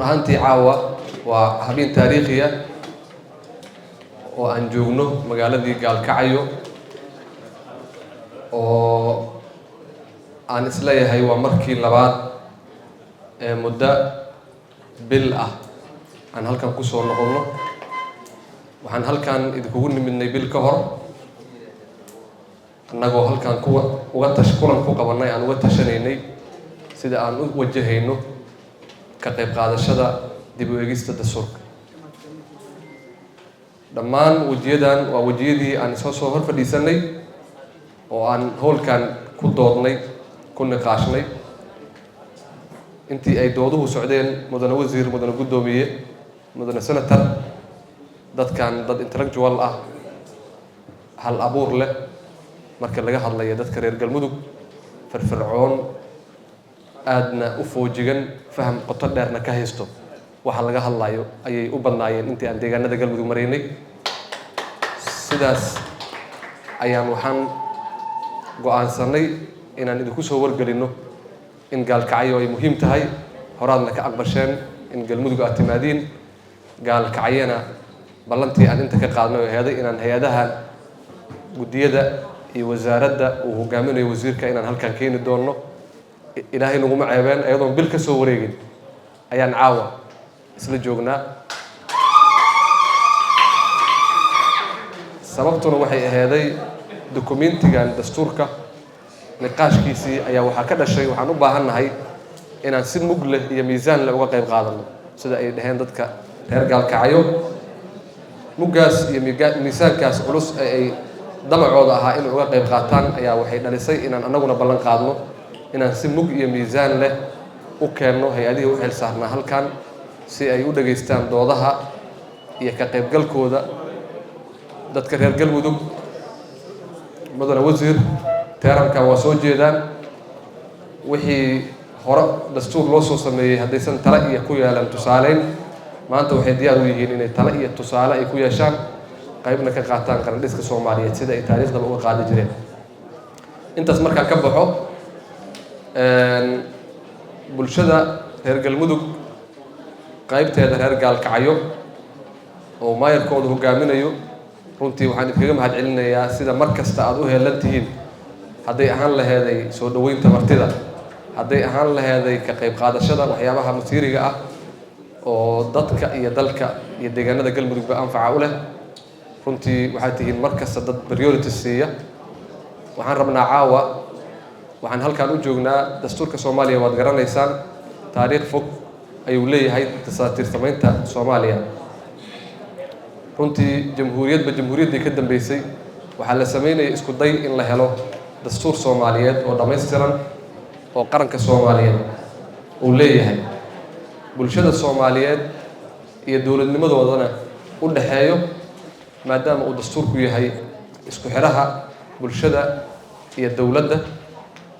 Ahaantii, caawa waa habeen taariikhiya oo aan joogno magaaladii Gaalkacyo, oo aan isleeyahay waa markii labaad ee muddo bil ah aan halkan kusoo noqonno. Waxaan halkan idinkugu nimidnay bil ka hor, annagoo halkan kuwa uga tash kulan ku qabannay, aan uga tashanaynay sida aan u wajahayno ka qayb qaadashada dib u eegista dastuurka. Dhammaan wejiyadan waa wejiyadii aan isoo soo hor fadhiisanay oo aan howlkan ku doodnay, ku niqaashnay. Intii ay dooduhu socdeen, mudane wasiir, mudane guddoomiye, mudane senator, dadkan dad intellectual ah, hal abuur leh, marka laga hadlaya dadka reer Galmudug, firfircoon, aadna u foojigan, faham qoto dheerna ka haysto waxa laga hadlayo ayay u badnaayeen intii aan deegaanada Galmudug maraynay. Sidaas ayaan waxaan go-aansanay inaan idinku soo wargelinno in Gaalkacyo ay muhiim tahay. Horaadna ka aqbasheen in Galmudug aad timaadiin, Gaalkacyana ballantii aan inta ka qaadnay oo heeday inaan hay-adaha guddiyada iyo wasaaradda uu hogaaminayo wasiirka inaan halkan keeni doonno. Ilaahay naguma ceebeen, iyadoon bil ka soo wareegin ayaan caawa isla joognaa. Sababtuna waxay aheeday documentigan dastuurka niqaashkiisii ayaa waxaa ka dhashay waxaan u baahannahay inaan si mug leh iyo miisaan leh uga qayb qaadano, sida ay dhaheen dadka reer Gaalkacyo. Muggaas iyo miisaankaas culus ee ay damacooda ahaa inay uga qayb qaataan ayaa waxay dhalisay inaan annaguna ballan qaadno inaan si mug iyo miisaan leh u keenno hay-adihii u xil saarnaa halkan, si ay u dhageystaan doodaha iyo ka qaybgalkooda dadka reer Galmudug. Mudane wasiir, termkan waa soo jeedaan. Wixii hore dastuur loo soo sameeyey, haddaysan tale iyo ku yeelan tusaaleyn, maanta waxay diyaar u yihiin inay tale iyo tusaale ay ku yeeshaan, qaybna ka qaataan qarandhiska Soomaaliyeed, sida ay taariikhdaba uga qaadi jireen. Intaas markaan ka baxo, bulshada reer Galmudug, qaybteeda reer Gaalkacyo oo maayarkooda hogaaminayo, runtii waxaan idinkaga mahad celinayaa sida mar kasta aada u heelan tihiin, hadday ahaan laheeday soo dhoweynta martida, hadday ahaan laheeday ka qayb qaadashada waxyaabaha masiiriga ah oo dadka iyo dalka iyo deegaanada Galmudugba anfaca u leh. Runtii waxaad tihiin mar kasta dad priority siiya. Waxaan rabnaa caawa, waxaan halkaan u joognaa dastuurka Soomaaliya. Waad garanaysaan, taariikh fog ayuu leeyahay dasaatiir samaynta Soomaaliya. Runtii jamhuuriyadba jamhuuriyaddii ka dambeysay waxaa la sameynaya isku day in la helo dastuur Soomaaliyeed oo dhammaystiran oo qaranka Soomaaliyeed uu leeyahay, bulshada Soomaaliyeed iyo dowladnimadoodana u dhexeeyo, maadaama uu dastuurku yahay isku xidhaha bulshada iyo dowladda.